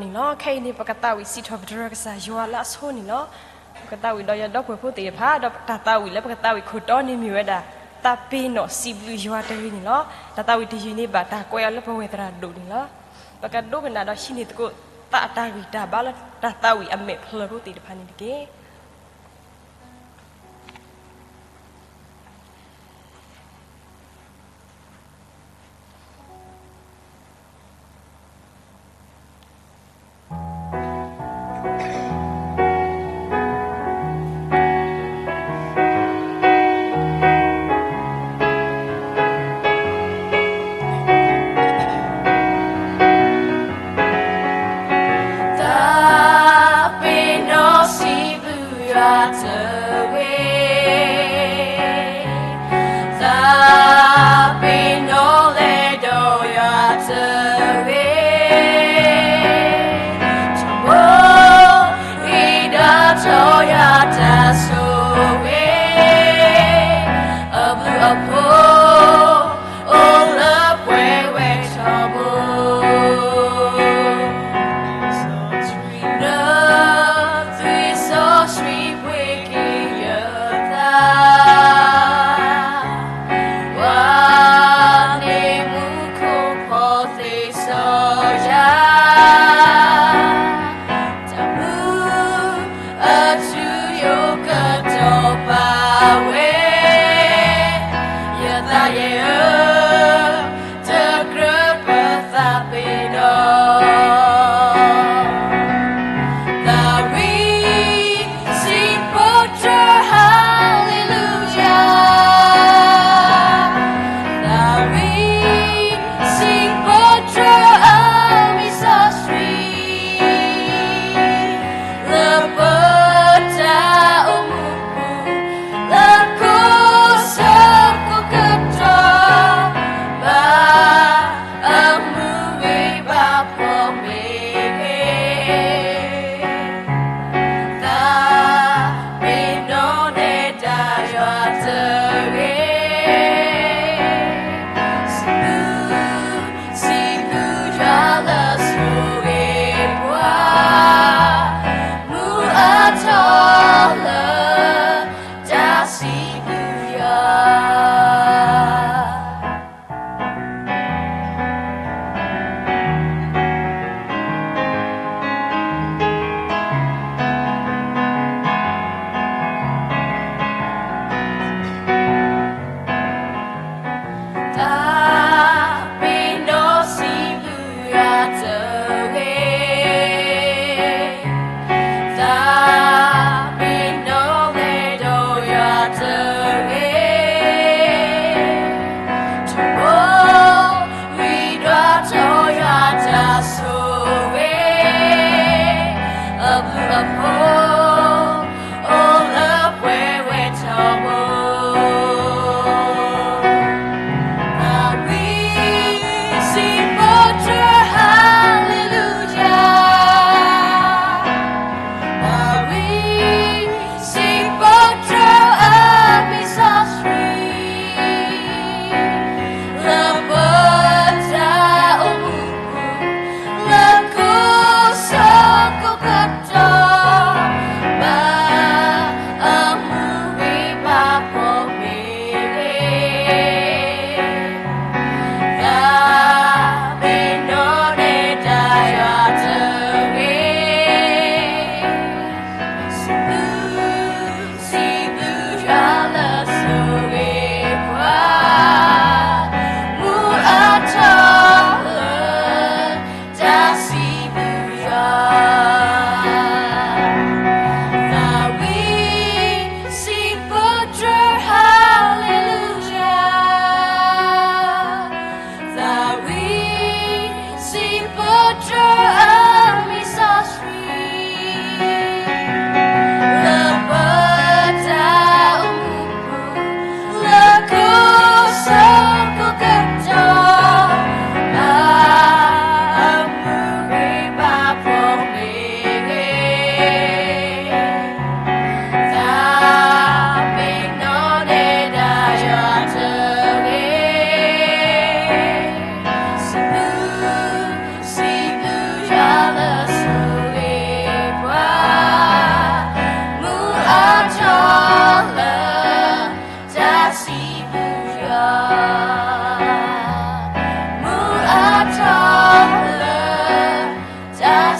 န့ၣ်လီၤ. ခဲအံၤန့ၣ် ပကသးဝံၣ်စံးထီၣ်ပတြၢၤကစၢ်ယွၤလၢအဆိန့ၣ်လီၤ. ပကသးဝံၣ်ဒီးယဒီပုၢ်ဝဲၢ်ဖိသ့ၣ်တဖၣ် ဒီးတၢ်သးဝံၣ်လၢပကသးဝံၣ်ခိၣ်တီန့ၣ်မ့ၢ်ဝဲဒၣ် သးပ့ၤနီၣ်စံးဘျုးယွၤတဂ့ၤန့ၣ်လီၤ. တၢ်သးဝံၣ်တယုၢ်န့ၣ်ဘၣ်တၢ်ကွဲးအီၤလၢပဝဲၢ်သရၣ်ဒိၣ်န့ၣ်လီၤ. ပကဒိကနၣ်ဒီးဟံးန့ၢ်သကိး သးအတၢ်ဂံၢ်တၢ်ဘါလၢတၢ်သးဝံၣ်အမဲာ်ဖျၢၣ်ဖိသ့ၣ်တဖၣ်န့ၣ်တက့ၢ်.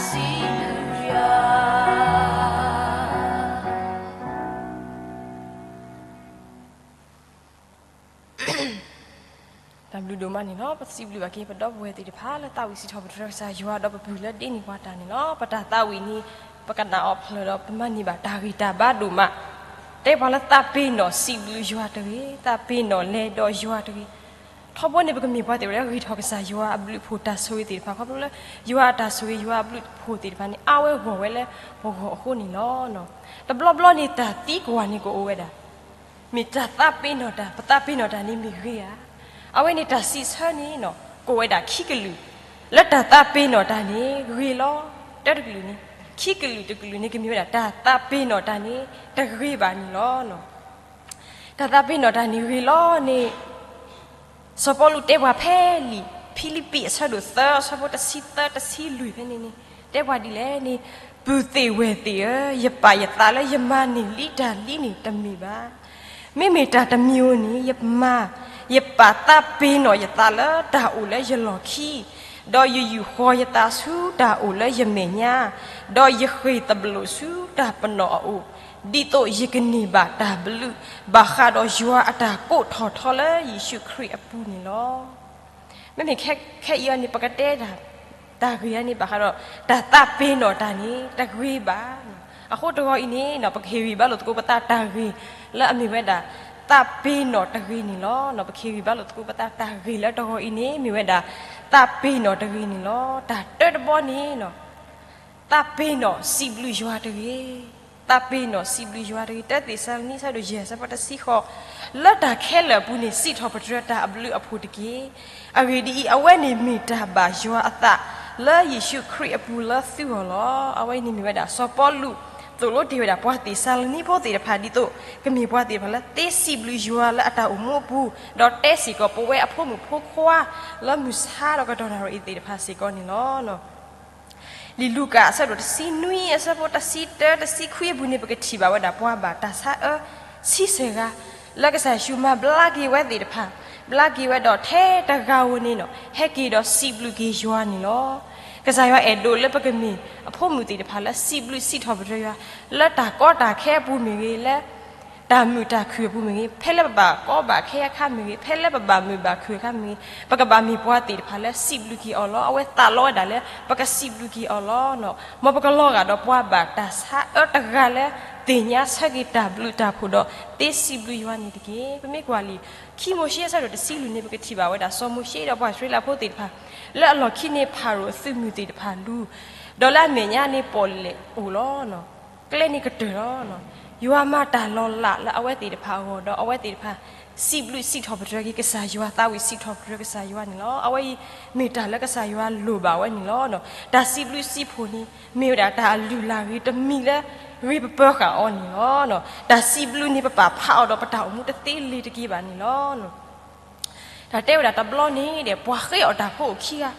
စံးဘျုးယွၤ. တၢ်ဘျုးဒိၣ်မးန့ၣ်လီၤ. ပစံးဘျုးဘၣ်က့ၤ ပဒီပုၢ်ဝဲၢ်သ့ၣ်တဖၣ်လၢသးဝံၣ်စံးထီၣ်ပတြၢၤကစၢ်ယွၤ ဒီးပပုၢ်လၢဒ့န့ၢ်ပှၤတၢ်န့ၣ်လီၤ. ပတၢ်သးဝံၣ်န့ၣ် ပကနၣ်အီၤဖျၢၣ်ဒီး ပမၤန့ၢ်ဘၣ်တၢ်ဂ့ၤတၢ်ဘါဒိၣ်မး. တဲပှၤလၢသးပ့ၤနီၣ်စံးဘျုးယွၤတဂ့ၤ, သးပ့ၤနီၣ်လဲၤဒီးယွၤတဂ့ၤ. ထီဘိန့ၣ် ပကမ့ၢ်ပှၤသ့ၣ်တဖၣ်လၢဂ့ၤထီၣ်ကစၢ်ယွၤအဘျုးအဖှိၣ်တၢ်ဆိၣ်ဂ့ၤသ့ၣ်တဖၣ် ခီဖျိလၢ ယွၤအတၢ်ဆိၣ်ဂ့ၤ ယွၤအဘျုးအဖှိၣ်သ့ၣ်တဖၣ်န့ၣ် အါဝဲဂီၢ်ဝဲလၢပဂီၢ်အဃိန့ၣ်လီၤ. တဘျီဘျီန့ၣ် တၢ်သံကွၢ်န့ၣ်ကအိၣ်ဝဲဒၣ် မ့ၢ်တၢ်သးပ့ၤနီၣ်တၢ်, ပသးပ့ၤနီၣ်တၢ်န့ၣ်မ့ၢ်ဂ့ၤဧါ. အဝဲန့ၣ်တၢ်စံးဆၢန့ၣ် ကိးဝဲဒၣ်ခံကလုာ် လၢတၢ်သးပ့ၤနီၣ်တၢ်န့ၣ်ဂ့ၤလီၤ. တၢတကလုာ်န့ၣ်, ခံကလုာ်တကလုာ်န့ၣ် ကမ့ၢ်ဝဲဒၣ် တၢ်သးပ့ၤနီၣ်တၢ်န့ၣ်တဂ့ၤဘၣ်န့ၣ်လီၤ. တၢ်သးပ့ၤနီၣ်တၢ်န့ၣ်ဂ့ၤလီၤန့ၣ် စီၤပီလူးတဲပှၤဖဲလံာ်ဖံလံးပံးအဆၢဒိၣ်သၢ အဆၢဖိတဆံသၢ တဆံလွံၢ်ဖဲန့ၣ်န့ၣ် တဲပှၤဒ်လဲၣ်န့ၣ်, ပုၢ်သ့ၣ်ဝဲၢ်သ့ၣ်ဧၢ, ယပာ်ယသးလၢယမၤန့ၢ်လံတၢ်လံန့ၣ်တမ့ၢ်ဘၣ်. မ့မ့ၢ်တၢ်တမံၤဧိၤန့ၣ် ယမၤ, ယပာ်သးပ့ၤနီၣ်ယသးလၢတၢ်အိၣ်လၢယလီၢ်ခံ, ဒီးယယူာ်ဃီၤယသးဆူတၢ်အိၣ်လၢယမဲာ်ညါ, ဒီးယဃ့ၢ်သဘျိးဆူတၢ်ပနီၣ်အအိၣ်, ဒ်သိးယကန့ၢ်ဘၣ်တၢ်ဘျုး ဘၣ်ဃးဒီးယွၤအတၢ်ကိးထီၣ်ထီလၢယ့ၣ်ၡူးခရံာ်အပူၤန့ၣ်လီၤ. မ့မ့ၢ်ခဲအံၤအံၤန့ၣ် ပကတဲတၢ်, တၢ်ဂ့ၢ်အံၤန့ၣ် ဘၣ်ဃးဒီး တၢ်သးပ့ၤနီၣ်တၢ်န့ၣ် တဂ့ၤဘၣ်. အဃိတဂီၤအံၤန့ၣ် ပကဟ့ၣ်ဂံၢ်ဘါလိာ်သကိးပသးတၢ်ဂ့ၢ် လၢအမ့ၢ်ဝဲဒၣ် သးပ့ၤနီၣ်တဂ့ၤန့ၣ်လီၤ. ပကဟ့ၣ်ဂံၢ်ဘါလိာ်သကိးပသးတၢ်ဂ့ၢ်လၢတဂီၤအံၤန့ၣ် မ့ၢ်ဝဲဒၣ် သးပ့ၤနီၣ်တဂ့ၤန့ၣ်လီၤ. တၢ်တၢတဘီန့ၣ် သးပ့ၤနီၣ်စံးဘျုးယွၤတဂ့ၤ. သးပ့ၤနီၣ်စံးဘျုးယွၤတဂ့ၤ. တၢသ့းစၤလနံ အဆၢဒိၣ်ယဲၢ် အဆၢဖိတဆံဃိး, လၢတၢ်ခဲလၢာ်အပူၤန့ၣ် စံးထီၣ်ပတြၢၤတၢ်အဘျုးအဖှိၣ်တက့ၢ်. အဂ့ၢ်ဒ်အံၤ, အဝဲန့ၣ်မ့ၢ်တၢ်ဘၣ်ယွၤအသး လၢယ့ၣ်ၡူးခရံာ်အပူၤလၢသုဂီၢ်လီၤ. အဝဲအံၤန့ၣ်မ့ၢ်ဝဲဒၣ် စီၤပီလူး သိၣ်လိတ့ၢ်ဝဲဒၣ်ပှၤသ့းစၤလနံဖိသ့ၣ်တဖၣ် ဒ်သိးကမ့ၢ်ပှၤသ့ၣ်တဖၣ်လၢသ့စံးဘျုးယွၤလၢအတၢ်အိၣ်မူအပူၤ, ဒီးတဲစ့ၢ်ကီးပဝဲအဖိမုၣ်ဖိခွါ လၢမုၢ်ဆါဒီးကတီၢ်နၣ်ရံၣ်အံၤသ့ၣ်တဖၣ်စ့ၢ်ကီးန့ၣ်လီၤ. လံာ်လူၤကၣ် အဆၢဒိၣ်တဆံနွံ အဆၢဖိတဆံတၢ တဆံခွံအပူၤန့ၣ် ပကထံၣ်ဘၣ်ဝဲဒၣ် ပှၤဘၣ်တၢ်ဆါအၢဆံဆဲၣ်ဂၤ လၢကစၢ်ယ့ၣ်ၡူးမၤဘျါက့ၤဝဲသ့ၣ်တဖၣ်, ဘျါက့ၤဝဲဒီးထဲတဂၤဧိၤန့ၣ် ဟဲက့ၤဒီးစံးဘျုးက့ၤယွၤန့ၣ်လီၤ. ကစၢ်ယွၤအဲၣ်ဒိးလၢပကမ့ၢ်အဖိမုၣ်သ့ၣ်တဖၣ်လၢစံးဘျုးစံးထီၣ်ပတြၢၤယွၤ လၢတၢ်ကီတၢ်ခဲအပူၤမ့ၢ်ဂ့ၤ, လၢ တၢ်မုာ်တၢ်ခုၣ်အပူၤမ့ၢ်ဂ့ၤ, ဖဲလၢပဘၣ်ကီဘၣ်ခဲအခါမ့ၢ်ဂ့ၤ, ဖဲလၢပဘၣ်မုာ်ဘၣ်ခုၣ်အခါမ့ၢ်ဂ့ၤ, ပကဘၣ်မ့ၢ်ပှၤသ့ၣ်တဖၣ်လၢစံးဘျုးက့ၤအီၤလီၤ. အဝဲသးလီဝဲဒၣ်လၢပကစံးဘျုးက့ၤအီၤလီၤ. မ်ပကလီၤဂာ်ဒီးပှၤဘၣ်တၢ်ဆါအၢတဂၤလၢ သ့ၣ်ညါဆၢက့ၤတၢ်ဘျုးတၢ်ဖှိၣ်ဒီး သ့စံးဘျုးယွၤန့ၣ်တက့ၢ်. ပမ့ၢ်ကွၢ်လံာ် ခံမိၤၡ့အဆၢဒိၣ်တဆံလွံၢ်န့ၣ် ပကထံၣ်ဘၣ်ဝဲဒၣ် စီၤမိၤၡ့ဒီးပှၤအံၣ်စရ့လးဖိသ့ၣ်တဖၣ် လၢအလီၢ်ခံန့ၣ် ဖၤရိၤအသုးမုၢ်သ့ၣ်တဖၣ်လူၤ ဒီးလၢအမဲာ်ညါန့ၣ် ပီၣ်လဲၣ်အိၣ်လီၤ. ကျဲန့ၣ်ကတၢၢ်လီၤ. ယွၤမၤတၢ်လီၤလးလၢအဝဲသ့ၣ်တဖၣ်အဂီၢ် ဒီးအဝဲသ့ၣ်တဖၣ် စံးဘျုးစံးထီၣ်ပတြၢၤက့ၤကစၢ်ယွၤ, သးဝံၣ်စံးထီၣ်ပတြၢၤကစၢ်ယွၤန့ၣ်လီၤ. အဝဲအံၤ မ့ၢ်တၢ်လၢကစၢ်ယွၤလိၣ်ဘၣ်ဝဲန့ၣ်လီၤ. တၢ်စံးဘျုးစံးဖှိၣ်န့ၣ် မ့ၢ်ဝဲဒၣ်တၢ်အလုၢ်အလၢ်ဂ့ၤတမံၤလၢ ဂ့ၤပပၢၤဃာ်အီၤန့ၣ်လီၤ. တၢ်စံးဘျုးန့ၣ် ပပာ်ဖျါအီၤဒီးပတၢ်အိၣ်မူတသ့လ့ၤတက့ၢ်ဘၣ်န့ၣ်လီၤ. တၢ်တဲဝဲဒၣ်တဘျီန့ၣ်ဒီး ပှၤဃ့အီၣ်တၢ်ဖိအိၣ်ခံဂၤ,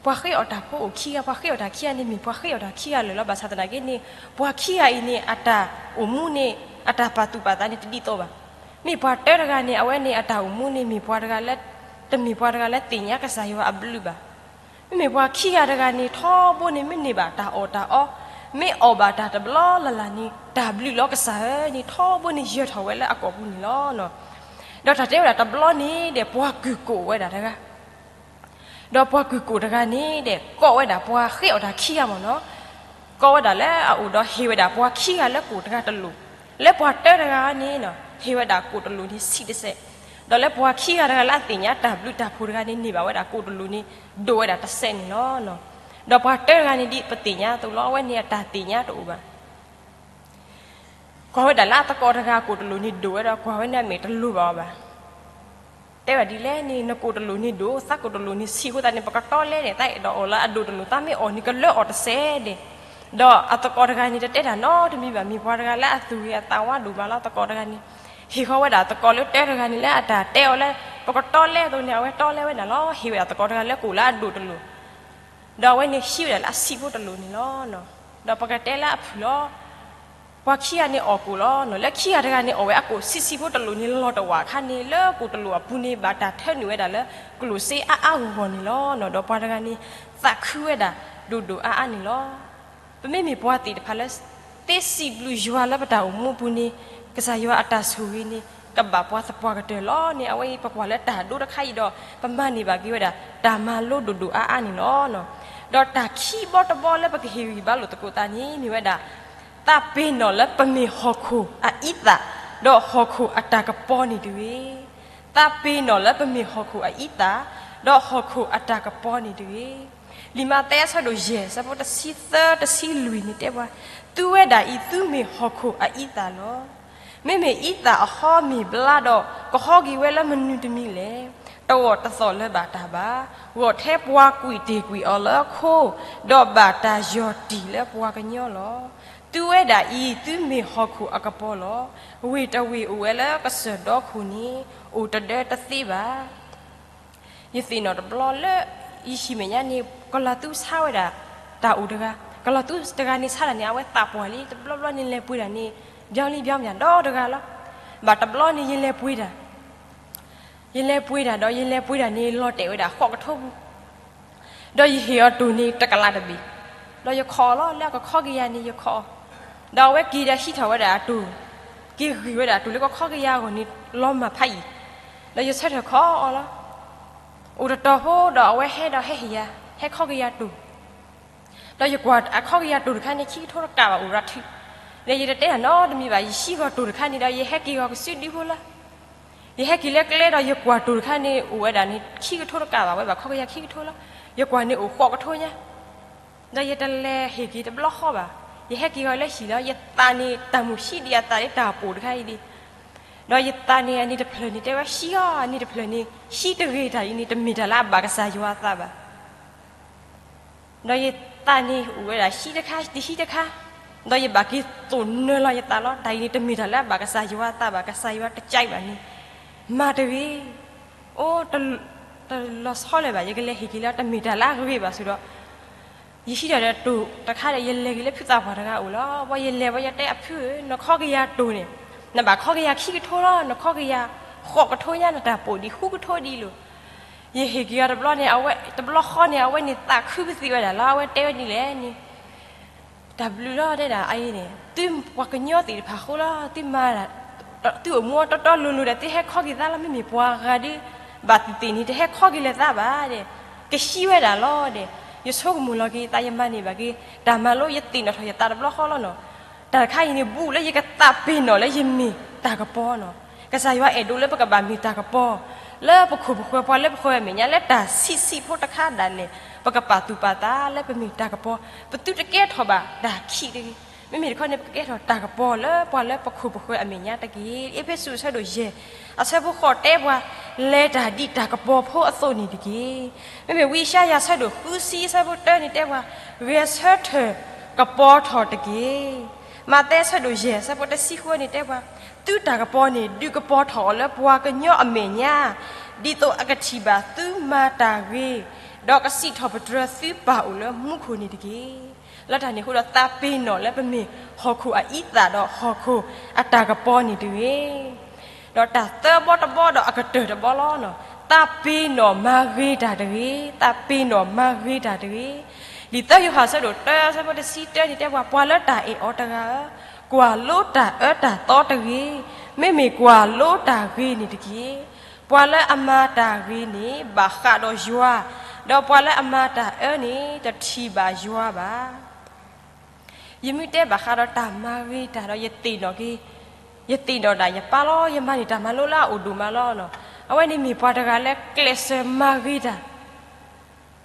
ပှၤဃ့အီၣ်တၢ်ဖိအိၣ်ခံဂၤ, ပှၤဃ့အီၣ်တၢ်ခံဂၤန့ၣ် မ့ၢ်ပှၤဃ့အီၣ်တၢ်ခံဂၤလၢာ်လီၤ. ဘၣ်ဆၣ်သနာ်က့န့ၣ် ပှၤခံဂၤအံၤန့ၣ် အတၢ်အိၣ်မူန့ၣ် အတၢ်ပာ်သူၣ်ပာ်သးန့ၣ် တဒ်သိးဘၣ်. မ့ၢ်ပှၤတၢတဂၤန့ၣ် အဝဲန့ၣ်အတၢ်အိၣ်မူန့ၣ် မ့ၢ်ပှၤတဂၤလၢ တမ့ၢ်ပှၤတဂၤလၢသ့ၣ်ညါကစၢ်ယွၤအဘျုးဘၣ်. မ့မ့ၢ်ပှၤခံဂၤတဂၤန့ၣ် ထီဘိန့ၣ် မ့ၢ်န့ၢ်ဘၣ်တၢ်အီၣ်တၢ်အီ, မ့ၢ်အီၣ်ဘၣ်တၢ်တဘျီလၢ်လၢ်န့ၣ် တၢ်ဘျုးလီၤကစၢ်ဧၢန့ၣ် ထီဘိန့ၣ်ယၢၤထီၣ်ဝဲလၢအကိာ်ပူၤန့ၣ်လီၤ. ဒီးတၢ်တဲဝဲဒၣ်တဘျီန့ၣ်ဒီး ပှၤကုၢ်ကိးဝဲဒၣ်တဂၤ ဒီးပှၤကုၢ်ကိးတဂၤန့ၣ်ဒီး ကိးဝဲဒၣ်ပှၤဃ့အီၣ်တၢ်ခံဂၤမ့ၢ်နီၤ, ကိးဝဲဒၣ်လၢအအိၣ်ဒီးဟ့ၣ်ဝဲဒၣ်ပှၤခံဂၤလၢကိၣ်တဂၤတလိၣ်, လၢပှၤတၢတဂၤန့ၣ် ဟ့ၣ်ဝဲဒၣ်ကိၣ်တလိၣ်န့ၣ်ဆံးတစဲး, ဒီးလၢပှၤခံဂၤတဂၤလၢအသ့ၣ်ညါတၢ်ဘျုးတၢ်ဖှိၣ်တဂၤန့ၣ် န့ၢ်ဘၣ်ဝဲဒၣ်ကိၣ်တလိၣ်န့ၣ် ဒိၣ်ဝဲဒၣ်တစဲးန့ၣ်လီၤ. ဒီးပှၤတၢတဂၤန့ၣ်ဒ်ပသ့ၣ်ညါအသိးလီၤ, အဝဲန့ၣ်အတၢ်သ့ၣ်ညါတအိၣ်ဘၣ်. ကွၢ်ဝဲဒၣ်လၢအသကိးတဂၤကိၣ်တလိၣ်န့ၣ်ဒိၣ်ဝဲဒီး ကွၢ်ဝဲန့ၣ်အမဲာ်တလိၤဘၣ်အီၤဘၣ်. တဲဝဲဒ်လဲၣ်န့ၣ် နကိၣ်တလိၣ်န့ၣ်ဒိၣ်, သးကိၣ်တလိၣ်န့ၣ်ဆံးအဃိသတးန့ၣ် ပကတီလဲန့ၣ် သးအဲၣ်ဒိးအီၣ်လၢအဒိၣ်တလိၣ်, သးမ့ၢ်အီၣ်န့ၣ်ကလၢအီၣ်တစဲးဒဲး. ဒီးအသကိးတဂၤန့ၣ် တတဲတၢ်နီတမံၤဘၣ်, မ့ၢ်ပှၤတဂၤလၢအသူၣ်ဂ့ၤအသးဝါဒိၣ်မးလီၤ. အသကိးတဂၤန့ၣ် ဟ့ၣ်ဃီၤဝဲဒၣ်အသကိးလၢတၢတဂၤန့ၣ် လၢအတၢ်တဲအီၤလၢ ပကတီလဲအသိးန့ၣ် အဝဲတီလဲဝဲဒၣ်လီၤ. ဟ့ၣ်ဝဲဒၣ်သကိးတဂၤလၢကိၣ်လၢအဒိၣ်တလိၣ် ဒီးအဝဲန့ၣ်ဟံးဝဲဒၣ်လၢအဆံးဖိတလိၣ်န့ၣ်လီၤ. ဒီးပကတဲလၢအဖုၣ်လီၤ. ပှၤခံဂၤန့ၣ်အီၣ်ကိၣ်လီၤ. လၢခံဂၤတဂၤန့ၣ် အီၣ်ဝဲအကိၣ်ဆံးဆံးဖိတလိၣ်န့ၣ် လီၤတဝာ်အခါန့ၣ် လၢကိၣ်တလိၣ်အပူၤန့ၣ် ဘၣ်တၢ်ထၢနုာ်ဝဲဒၣ်လၢကျိၣ်စ့အါအါဂီၢ်ဂီၢ်န့ၣ်လီၤ. ဒီးပှၤတဂၤန့ၣ် သးခုဝဲဒၣ် ဒိၣ်ဒိၣ်အါအါန့ၣ်လီၤ. ပမ့မ့ၢ်ပှၤသ့ၣ်တဖၣ်လၢ သ့စံးဘျုးယွၤလၢပတၢ်အိၣ်မူအပူၤန့ၣ် ကစၢ်ယွၤအတၢ်ဆိၣ်ဂ့ၤန့ၣ် ကဘၣ်ပှၤသပှၢ်ကတၢၢ်လီၤန့ၣ် အဝဲအံၤပကွၢ်လၢတၢ်ဒိတခါအံၤဒီး ပမၤန့ၢ်ဘၣ်က့ၤဝဲဒၣ် တၢ်မၤလိဒိၣ်ဒိၣ်အါအါန့ၣ်လီၤ. ဒီးတၢ်ခံဘီတဘီလၢပကဟ့ၣ်ဂံၢ်ဘါလိာ်သကိးသးန့ၣ် မ့ၢ်ဝဲဒၣ် သးပ့ၤနီၣ်လၢပမ့ၢ်ဟီၣ်ခိၣ်အအံသၣ်, ဒီးဟီၣ်ခိၣ်အတၢ်ကပီၤန့ၣ်တဂ့ၤ. သးပ့ၤနီၣ်လၢပမ့ၢ်ဟီၣ်ခိၣ်အအံသၣ်, ဒီးဟီၣ်ခိၣ်အတၢ်ကပီၤန့ၣ်တဂ့ၤ. လံာ်မးသဲအဆၢဒိၣ်ယဲၢ် အဆၢဖိတဆံသၢ တဆံလွံၢ်န့ၣ်တဲပှၤ, သုဝဲဒၣ်အံၤ သုမ့ၢ်ဟီၣ်ခိၣ်အအံသၣ်လီၤ. မ့မ့ၢ်အံသၣ်အဟီမ့ၢ်ဘျါဒီး ကဟီက့ၤဝဲလၢမနုၤတမံၤလဲၣ်. တဂီၢ်တသီၣ်လၢၤဘၣ်တၢ်ဘၣ်, ဂီၢ်ထဲပှၤကွံာ်တ့ၢ်ကွံာ်အီၤလၢအခိ, ဒီးဘၣ်တၢ်ယီၢ်တံၢ်လၢပှၤကညီလီၤ. သုဝဲဒၣ်အံၤ သုမ့ၢ်ဟီၣ်ခိၣ်အကပီၤလီၤ. ဝ့ၢ်တဝ့ၢ်အိၣ်ဝဲလၢကစၢၢ်ဒီခိၣ်န့ၣ် အိၣ်တဒၢတသ့ဘၣ်. ယသ့ၣ်နီၣ်တဘျီလၢ ယဟံၣ်မဲာ်ညါန့ၣ် ကလီၤသူဆါဝဲဒၣ် တၢ်အိၣ်တဂၤ, ကလီၤသူတဂၤန့ၣ်ဆါတၢ်န့ၣ် အဝဲသးပှၢ်လံ တဘျီဘျီန့ၣ်လဲၤပှ့ၤတၢ်န့ၣ် ဘၠီလံဘၠီမၠၣ်ဒီတဂၤလီၤ. ဘၣ်တဘျီန့ၣ် ယလဲၤပှ့ၤတၢ်, ယလဲၤပှ့ၤတၢ်ဒီး ယလဲၤပှ့ၤတၢ်န့ၣ် လီၤတဲာ်ဝဲဒၣ်ဃိးကထိပူၤ ဒီးယဟ့ၣ်အီၤတိၢ်န့ၣ် တကလးတဘ့ၣ်, ဒီးယခိးအီၤလီၤ လၢအကခီက့ၤယၤန့ၣ် ယခိးအီၤ, ဒီးအဝဲက့ၤဒီးဟံးထီၣ်ဝဲဒၣ်အတိၢ်, က့ၤဂံၢ်ဝဲဒၣ်အတိၢ်လၢကခီက့ၤယၤအဂီၢ်န့ၣ် လီၤမၢ်ဖးယံာ်, ဒီးယဆၢထၢၣ်ခိးအီၤလီၤ. အိၣ်တတီၤဖိဒီးအဝဲဟဲဒီးဟဲဟ့ၣ်ယၤ, ဟဲခီက့ၤယၤတိၢ်, ဒီးယကွၢ်အခီက့ၤယၤတိၢ်တခါန့ၣ် ခံကထိတကးဘၣ်အိၣ်ရၤထုး, ဒီးယတတဲတၢ်နီတမံၤဘၣ် ယဟံးဂီၤတိၢ်တခါန့ၣ်ဒီး ယဟဲက့ၤဂီၤကစုဒုဖိလီၤ. ယဟဲက့ၤလၢကျဲဒီးယကွၢ်တိၢ်တခါန့ၣ် အိၣ်ဝဲဒၣ်န့ၣ် ခံကထိတကးဘၣ် ဝဲဘၣ်ခီက့ၤယၤခံကထိလီၤ. ယကွၢ်န့ၣ်အိၣ်ဃိးကထိညါ, ဒီးယတလဲၤဟ့ၣ်က့ၤတဘျီဃီဘၣ်, ယဟဲက့ၤဂီၤလၢဟံၣ်လီၤ. ယသးန့ၣ်တၢ်မုၢ်ဟံးဒံးအသးလၢတၢ်ပိာ်တခါအံၤဒံး, ဒီးယသးန့ၣ်အန့ၣ်တဖျၢၣ်န့ၣ်တဲဝဲ ဟံးအီၤအန့ၣ်တဖျၢၣ်န့ၣ် ဟံးတဂ့ၤတၢ်အံၤန့ၣ် တမ့ၢ်တၢ်လၢအဘၣ်ကစၢ်ယွၤအသးဘၣ် ဒီးယသးန့ၣ်အိၣ်ဝဲဒၣ်ဟံးတခါ တဟံးတခါ, ဒီးယဘၣ်က့ၤသိၣ်နၢၤလီၤယသးလီၤ. တၢ်အံၤန့ၣ် တမ့ၢ်တၢ်လၢအဘၣ်ကစၢ်ယွၤအသးဘၣ်, ကစၢ်ယွၤတကးဘၣ်န့ၣ် မၤတဂ့ၤ. အိၣ် တလီၤဆီလၢၤဘၣ်, ယကလဲၤဟ့ၣ်က့ၤလၢတမ့ၢ်တၢ်လၢအဂ့ၤဘၣ်ဆိဒီး ယဟံးထီၣ်ဒီးတိၢ်တခါဒီး ယလဲၤက့ၤလၢဖုသးပှၢ်တဂၤအအိၣ်လီၤ. ဘၣ်ယလဲၤဘၣ်ယတဲအဖုဧၢ, နခီက့ၤယၤတိၢ်န့ၣ် နဘၣ်ခီက့ၤယၤခံကထိလီၤ, နခီက့ၤယၤဃိးကထိညါ နတၢ်ပိာ်ဒံးဃုကထိဒံးလိၤ. ယဟ့ၣ်က့ၤအီၤတဘျီန့ၣ် အဝဲတဘျီဃီန့ၣ် အဝဲန့ၣ်သးခုပသံးဝဲဒၣ်လီၤ. အဝဲတဲဝဲဒ်လဲၣ်န့ၣ် တၢ်ဘျုးလီၤတဲဒၣ်အအံၤန့ၣ် သုပှၤကညီသ့ၣ်တဖၣ်အဃိလီၤ. သုမၤ သုအိၣ်မူအီၤတီတီလိၤလိၤဒီး သုဟဲခီက့ၤသးလီၤ. မ့မ့ၢ်ပှၤဂၤဒီး ဘၣ်သ့ၣ်သ့ၣ်န့ၣ် တဟဲခီက့ၤလၢၤသးဘၣ်ဒီး ကဟံးဝဲဒၣ်လီၤဒီး ယဆိကမိၣ်လီၤက့ၤသး ယမၤန့ၢ်ဘၣ်က့ၤ တၢ်မၤလိ ယသ့ၣ်နီၣ်ထီၣ်ယသးတဘျီဃီလီၤနီၤ. တၢ်တခါအံၤန့ၣ် ဘူးလၢယကသးပ့ၤနီၣ်လၢယမ့ၢ်တၢ်ကပီၤနီၤ. ကစၢ်ယွၤအဲၣ်ဒိးလၢပကဘၣ်မ့ၢ်တၢ်ကပီၤ လၢပခိၣ်ပဃၢၤ ပှၤလၢပဃၢၤအမဲာ်ညါ လၢတၢ်ဆံးဆံးဖိတခါဒၣ်လဲာ် ပကပာ်သူၣ်ပာ်သးလၢပမ့ၢ်တၢ်ကပီၤ, ပသုတကဲထီၣ်ဘၣ်တၢ်ခံးတဂ့ၤ. မ့မ့ၢ်တခီန့ၣ် ပကကဲထီၣ်တၢ်ကပီၤလၢပှၤလၢပခိၣ်ပဃၢၤအမဲာ်ညါတက့ၢ်. အ့းဖ့းစူးအဆၢဒိၣ်ယဲၢ် အဆၢဖိဃိးတဲပှၤ, လဲၤတၢ်ဒ်တၢ်ကပီၤဖိအသိးန့ၣ်တက့ၢ်. မ့မ့ၢ်ဝံယၡါယၤအဆၢဒိၣ်ဃုဆံအဆၢဖိတၢန့ၣ်တဲပှၤ, ဂဲၤဆၢထၢၣ်ကပီၤထီၣ်တက့ၢ်. မးသဲအဆၢဒိၣ်ယဲၢ် အဆၢဖိတဆံဃုန့ၣ်တဲပှၤ, သုတၢ်ကပီၤန့ၣ် ဒုးကပီၤထီၣ်အီၤလၢပှၤကညီအမဲာ်ညါ, ဒ်သိးအကထံၣ်ဘၣ်သုမၤတၢ်ဂ့ၤ, ဒီးကစံးထီၣ်ပတြၢၤသုပၢ်အိၣ်လၢမူခိၣ်န့ၣ်တက့ၢ်. လၢတၢ်န့ၣ်အဃိဒီး သးပ့ၤနီၣ်လၢပမ့ၢ်ဟီၣ်ခိၣ်အအံသၣ်ဒီးဟီၣ်ခိၣ်အတၢ်ကပီၤန့ၣ်တဂ့ၤ. ဒီးတၢ်သၢဘီတဘီဒီးအကတၢၢ်တဘီလီၤ. သးပ့ၤနီၣ်မၤဂ့ၤတၢ်တဂ့ၤ, သးပ့ၤနီၣ်မၤဂ့ၤတၢ်တဂ့ၤ. လံာ်သၢယိၤဟၣ်အဆၢဒိၣ်တၢ အဆၢဖိတဆံတၢန့ၣ်တဲပှၤ, ပှၤလၢတၢ်အဲၣ်အီၤတဂၤဧၢ, ကွၢ်လိတၢ်အၢတၢ်သီတဂ့ၤ, မ့မ့ၢ်ကွၢ်လိတၢ်ဂ့ၤန့ၣ်တက့ၢ်. ပှၤလၢအမၤတၢ်ဂ့ၤန့ၣ် ဘၣ်ဃးဒီးယွၤ, ဒီးပှၤလၢအမၤတၢ်အၢန့ၣ် တထံၣ်ဘၣ်ယွၤဘၣ်. ယမ့ၢ်တဲဘၣ်ဃးဒီးတၢ်မၤဂ့ၤတၢ်ဒီး ယသ့ၣ်နီၣ်က့ၤ, ယသ့ၣ်နီၣ်ဒၣ်ယပၢ်လီၤ. ယမၤန့ၢ်တၢ်မၤလိလၢအအိၣ်ဒိၣ်မးလီၤ. အဝဲန့ၣ်မ့ၢ်ပှၤတဂၤလၢကျဲးစၢးမၤဂ့ၤတၢ်,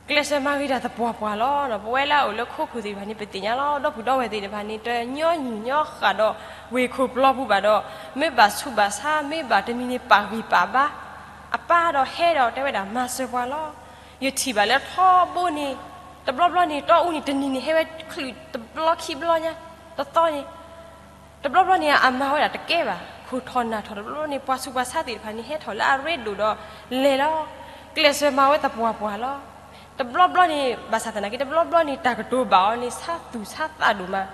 ကျဲးစၢးမၤဂ့ၤတၢ်သပှၢ်ပှၢ်လီၤ. ပဝဲလၢအအိၣ်လၢခိခိၣ်သ့ၣ်တဖၣ်န့ၣ် ပသ့ၣ်ညါလီၤ. ဒီပုၢ်ဒီဝဲၢ်သ့ၣ်တဖၣ်န့ၣ် တညီနုၢ်ညီဃာ်ဒီး ဝ့ၢ်ခိၣ်ပျီပူၤဘၣ်ဒီး မ့ၢ်ဘၣ်ဆူးဘၣ်ဆါ မ့ၢ်ဘၣ်တမံၤန့ၣ် ပာ်ဂံၢ်ပာ်ဘါ အပၢ်ဒီးဟဲဒီးတဲဝဲဒၣ်မၤစၢၤပှၤလီၤ. ယထံၣ်ဘၣ်လၢထီဘိန့ၣ် တဘျီဘျီန့ၣ် တီအူန့ၣ် တနံၤန့ၣ် ဟဲဝဲချုးတဘျီခံဘျီညါ, တသီန့ၣ် တဘျီဘျီန့ၣ် အမၤဝဲဒၣ်တကဲဘၣ်, ခိၣ်ထီၣ်နၢ်ထီၣ်တဘျီဘျီန့ၣ် ပှၤဆူးပှၤဆါသ့ၣ်တဖၣ်န့ၣ် ဟဲထီၣ်လၢအရ့ဒိၣ်ဒီးလဲၤလီၤ. ကျဲးစၢးမၤဝဲသပှၢ်ပှၢ်လီၤ. တဘျီဘျီန့ၣ် ဘၣ်ဆၣ်သနာ်က့ တဘျီဘျီန့ၣ် တၢ်ကတိၤဘၣ်အီၤန့ၣ် ဆါသူၣ်ဆါသးဒိၣ်မး.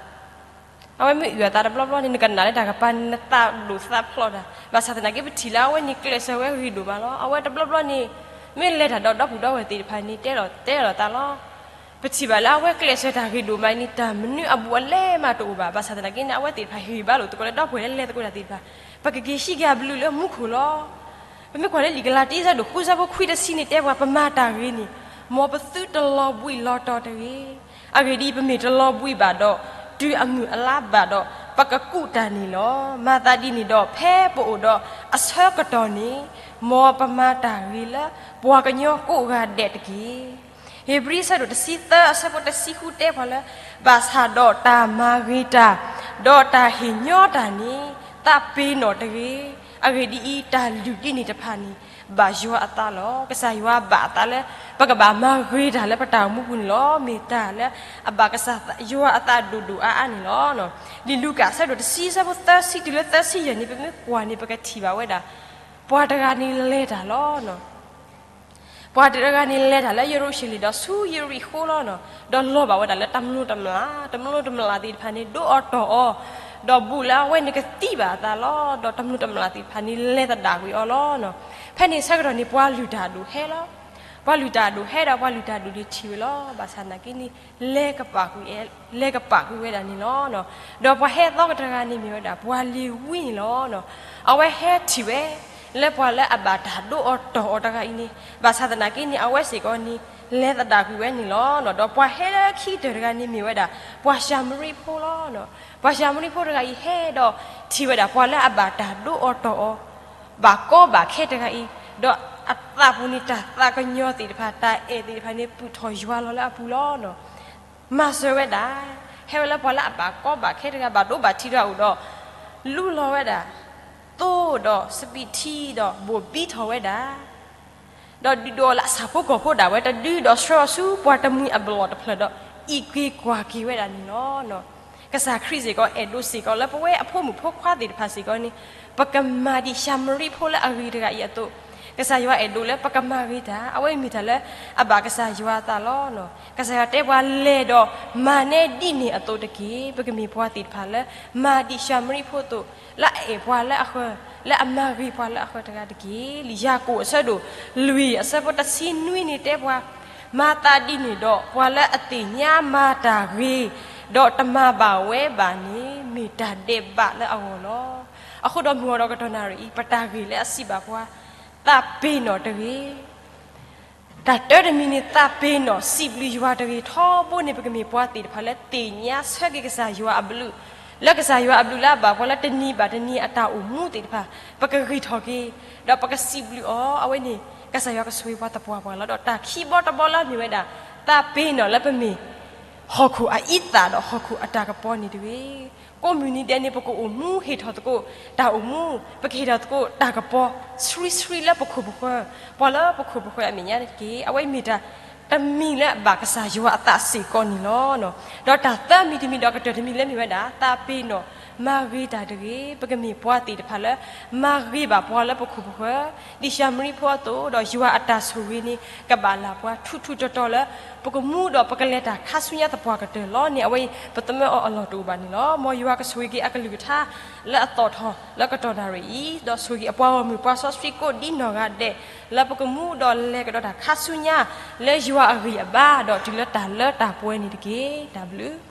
အဝဲမ့ၢ်အုၣ်အသးတဘျီဘျီန့ၣ် နကနၣ်လၢတၢ်ကပၤန့ၣ် နသးဒိၣ်သးဖျိးတၢ်, ဘၣ်ဆၣ်သနာ်က့ ပထံၣ်လၢအဝဲန့ၣ်ကျဲးစၢးဝဲဂ့ၤဒိၣ်မးလီၤ. အဝဲတဘျီဘျီန့ၣ် မ့ၢ်လဲၤတၢ်ဒီးဒီပုၢ်ဒီဝဲၢ်သ့ၣ်တဖၣ်န့ၣ် တဲလီၤတဲလီၤသးလီၤ. ပထံၣ်ဘၣ်လၢအဝဲကျဲးစၢးတၢ်ဂ့ၤဒိၣ်မးန့ၣ် တၢ်မနုၤအဘူးအလဲမးတအိၣ်ဘၣ်. ဘၣ်ဆၣ်သနာ်က့န့ၣ် အဝဲသ့ၣ်တဖၣ်ဟ့ၣ်ဂံၢ်ဘါလိာ်သကိးလၢဒီပုၢ်ဝဲၢ်လၢလဲၤသကိးတၢ်သ့ၣ်တဖၣ်, ပကက့ၤဟံးက့ၤအဘျုးလၢမူခိၣ်လီၤ. ပမ့ၢ်ကွၢ်လၢလံာ်ကလၤတံ ဆၢဒိၣ်ဃု ဆၢဖိခွံ တဆံန့ၣ် တဲပှၤ ပမၤတၢ်ဂ့ၤန့ၣ် မ်ပသုတလီၤဘှံးလီၤတီၤတဂ့ၤ. အဂ့ၢ်ဒ်အံၤ, ပမ့ၢ်တလီၤဘှံးဘၣ်ဒီး တုၤအမုၢ်အလါဘၣ်ဒီး ပကကူးတၢ်န့ၣ်လီၤ. မၤသးဒ်န့ၣ်ဒီး ဖဲပအိၣ်ဒီးအဆၢကတီၢ်န့ၣ် မ်ပမၤတၢ်ဂ့ၤလၢပှၤကညီကိးဂၤဒဲးတက့ၢ်. ဧ့ၤဘြံၤ ဆၢဒိၣ်တဆံသၢ အဆၢဖိတဆံဃု တဲပှၤလၢ ဘၣ်ဆၣ်ဒီးတၢ်မၤဂ့ၤတၢ် ဒီးတၢ်ဟ့ၣ်ညီတၢ်န့ၣ် သးပ့ၤနီၣ်တဂ့ၤ. အဂ့ၢ်ဒ်အံၤ, တၢ်လုၢ်ဒ်န့ၣ်တဖၣ်န့ၣ် ဘၣ်ယွၤအသးလီၤ. ကစၢ်ယွၤဘၣ်အသးလၢ ပကဘၣ်မၤဂ့ၤတၢ်လၢပတၢ်အိၣ်မူပူၤန့ၣ်လီၤ. မ့ၢ်တၢ်လၢအဘၣ်ကစၢ်ယွၤအသးဒိၣ်ဒိၣ်အါအါန့ၣ်လီၤ. လံာ်လူၤကၣ် အဆၢဒိၣ်တဆံ အဆၢဖိသၢဆံတုၤလၢသၢဆံယဲၢ်န့ၣ် ပမ့ၢ်ကွၢ်န့ၣ် ပကထံၣ်ဘၣ်ဝဲဒၣ် ပှၤတဂၤန့ၣ်လဲၤတၢ်လီၤ. ပှၤတဂၤန့ၣ်လဲၤတၢ်လၢယရူၤၡလ့ၣ် ဒီးဆူယရံၣ်ဃိၤလီၤ. ဒီးလီၤဘၣ်ဝဲဒၣ်လၢတၢ်မလိၣ်တၢ်မလၤ, တၢ်မလိၣ်တၢ်မလၤသ့ၣ်တဖၣ်န့ၣ် ဒိးအီၤတီၢ်အီၤ, ဒီးဘူးလၢအဝဲန့ၣ်ကသံဘၣ်အသးလီၤ. ဒီးတၢ်မလိၣ်တၢ်မလၤသ့ၣ်တဖၣ်န့ၣ် လဲၤသဒၣ်ကွံာ်အီၤလီၤ. ဖဲန့ၣ်ဆၢကတီၢ်န့ၣ် ပှၤလုၢ်တၢ်အဒိၣ်ဟဲလီၤ. ပှၤလုၢ်တၢ်အဒိၣ်ဟဲဒီး ပှၤလုၢ်တၢ်အဒိၣ်န့ၣ်ထံၣ်ဝဲလီၤ. ဘၣ်ဆၣ်သနာ်က့န့ၣ် လဲၤကပာ်ကွံာ်ဝဲဒၣ်န့ၣ်လီၤ. ဒီးပှၤဟဲသီကတဂၤန့ၣ်မ့ၢ်ဝဲဒၣ် ပှၤလ့ၤဝံန့ၣ်လီၤ. အဝဲဟဲထံၣ်ဝဲ လၢပှၤလၢအဘၣ်တၢ်ဒိးအီၤတီၢ်အီၤတဂၤအံၤန့ၣ်, ဘၣ်ဆၣ်သနာ်က့န့ၣ် အဝဲစ့ၢ်ကီးန့ၣ် လဲၤသဒၣ်ကွံာ်ဝဲန့ၣ်လီၤ. ဒီးပှၤဟဲလၢခံကတၢၢ်တဂၤန့ၣ်မ့ၢ်ဝဲဒၣ် ပှၤၡၤမရံဖိလီၤ. ပှၤၡၤမရံဖိတဂၤအံၤဟဲဒီးထံၣ်ဝဲဒၣ် ပှၤလၢအဘၣ်တၢ်ဒိးအီၤတီၢ်အီၤ ဘၣ်ကီဘၣ်ခဲတဂၤအံၤ, ဒီးအသးပူၤန့ၣ် တၢ်သးကညီၤသ့ၣ်တဖၣ် တၢ်အဲၣ်သ့ၣ်တဖၣ်န့ၣ် ပုၢ်ထီၣ်ယွၤလီၤလၢအပူၤလီၤ. မၤစၢၤဝဲဒၣ်, ဟဲဝဲလၢပှၤလၢအဘၣ်ကီဘၣ်ခဲတဂၤ ဘၣ်ဒိဘၣ်ထံးတဂၤအိၣ်ဒီး လူလီၤဝဲဒၣ် သိဒီးစပံးထံဒီးဘိၣ်ဘံထီၣ်ဝဲဒၣ် ဒီးဒုးဒိးလၢအဆၣ်ဖိကီၢ်ဖိဒၣ်ဝဲတဒု ဒီးဆှၢအီၤဆူပှၤတမှံၤအဘျီၣ်တဖျၢၣ်ဒီး အံးကွံာ်ကွၢ်က့ၤဝဲဒၣ်န့ၣ်လီၤ. ကစၢ်ခရံာ်စ့ၢ်ကီးအဲၣ်ဒိးစ့ၢ်ကီးလၢပဝဲအဖိမုၣ်ဖိခွါသ့ၣ်တဖၣ်စ့ၢ်ကီးန့ၣ် ပကမၤဒံးၡၤမရံဖိလၢအဂ့ၤတဂၤအံၤအသိး, ကစၢ်ယွၤအဲၣ်ဒိးလၢပကမၤဂ့ၤတၢ်, အဝဲမ့ၢ်တၢ်လၢအဘၣ်ကစၢ်ယွၤအသးလီၤ. ကစၢ်ယွၤတဲပှၤလဲၤဒီးမၤနဲဒ်န့ၣ်အသိးတက့ၢ်. ပကမ့ၢ်ပှၤသ့ၣ်တဖၣ်လၢ မၤဒံးၡၤမရံဖိအသိး, လၢအအဲၣ်ပှၤလၢအဃၢၤ, လၢအမၤဂ့ၤပှၤလၢအဃၢၤတဂၤတက့ၢ်. လံာ်ယၤကိာ်အဆၢဒိၣ်လွံၢ်အဆၢဖိတဆံနွံန့ၣ်တဲပှၤ, မၤသးဒ်န့ၣ်ဒီး ပှၤလၢအသ့ၣ်ညါမၤတၢ်ဂ့ၤ, ဒီးတမၤဘၣ်ဝဲဘၣ်န့ၣ် မ့ၢ်တၢ်ဒဲးဘးလၢအဂီၢ်လီၤ. အဃိဒီးမုၢ်ဂီၤဒီးကတီၢ်နၣ်ရံၣ်အံၤ ပတၢ်ဂ့ၢ်လၢအစံးဘၣ်ပှၤ, သးပ့ၤနီၣ်တဂ့ၤ. တၢ်တၢတမံၤန့ၣ် သးပ့ၤနီၣ်စံးဘျုးယွၤတဂ့ၤ. ထီဘိန့ၣ် ပကမ့ၢ်ပှၤသ့ၣ်တဖၣ်လၢသ့ၣ်ညါဆၢက့ၤကစၢ်ယွၤအဘျုး, လၢကစၢ်ယွၤအဘျုးလၢအဘၣ်ပှၤလၢတနံၤဘၣ်တနံၤအတၢ်အိၣ်မူသ့ၣ်တဖၣ် ပကဂံၢ်ထီၣ်က့ၤ, ဒီးပကစံးဘျုးအီၤ. အဝဲန့ၣ် ကစၢ်ယွၤကဆိၣ်ဂ့ၤပှၤသပှၢ်ပှၢ်လီၤ. ဒီးတၢ်ခံဘီတဘီလၢအမ့ၢ်ဝဲဒၣ် သးပ့ၤနီၣ်လၢပမ့ၢ် ဟီၣ်ခိၣ်အအံသၣ်ဒီးဟီၣ်ခိၣ်အတၢ်ကပီၤန့ၣ်တဂ့ၤ. ကိးမုၢ်နံၤဒဲးန့ၣ် ပကအိၣ်မူဟ့ၣ်ထီၣ်သကိးတၢ်အိၣ်မူ, ပကဟ့ၣ်ထီၣ်သကိးတၢ်ကပီၤ ဆှံဆှံလၢပခိၣ်ပဃၢၤ, ပှၤလၢပခိၣ်ပဃၢၤအမဲာ်ညါန့ၣ်တက့ၢ်. အဝဲမ့ၢ်တၢ်တမံၤလၢအဘၣ်ကစၢ်ယွၤအသးစ့ၢ်ကီးန့ၣ်လီၤ. ဒီးတၢ်သၢမံၤတမံၤဒီးကတၢၢ်တမံၤလၢမ့ၢ်ဝဲဒၣ် သးပ့ၤနီၣ်မၤဂ့ၤတၢ်တဂ့ၤ. ပကမ့ၢ်ပှၤသ့ၣ်တဖၣ်လၢ မၤဂ့ၤဘၣ်ပှၤလၢပခိၣ်ပဃၢၤ, ဒ်ၡၤမရံဖိအသိး, ဒီးယွၤအတၢ်ဆိၣ်ဂ့ၤန့ၣ် ကဘၣ်လၢပှၤထူးထူးတီၤတီၤလၢ ပကမူဒီးပကလဲၤတၢ်ခါဆူညါသပှၢ်ကတၢၢ်လီၤန့ၣ် အဝဲအံၤ ပသမၢအီၤအလီၢ်တအိၣ်ဘၣ်န့ၣ်လီၤ. မ်ယွၤကဆိၣ်ဂ့ၤက့ၤအကလုၢ်ကထါလၢအသီၣ်ထီၣ်လၢကတီၢ်နၣ်ရံၣ်အံၤ, ဒီးဆိၣ်ဂ့ၤအပှၤဂီၢ်မုၢ်ပှၤစီဆှံကိးဒ်နီၢ်ဂၤဒဲး လၢပကမူဒီးလဲၤကဒီးတၢ်ခါဆူညါ လၢယွၤအဂံၢ်အဘါ ဒီးတုၤလၢတၢ်လၢတၢ်ပှဲၤန့ၣ်တက့ၢ်. တၢ်ဘျုး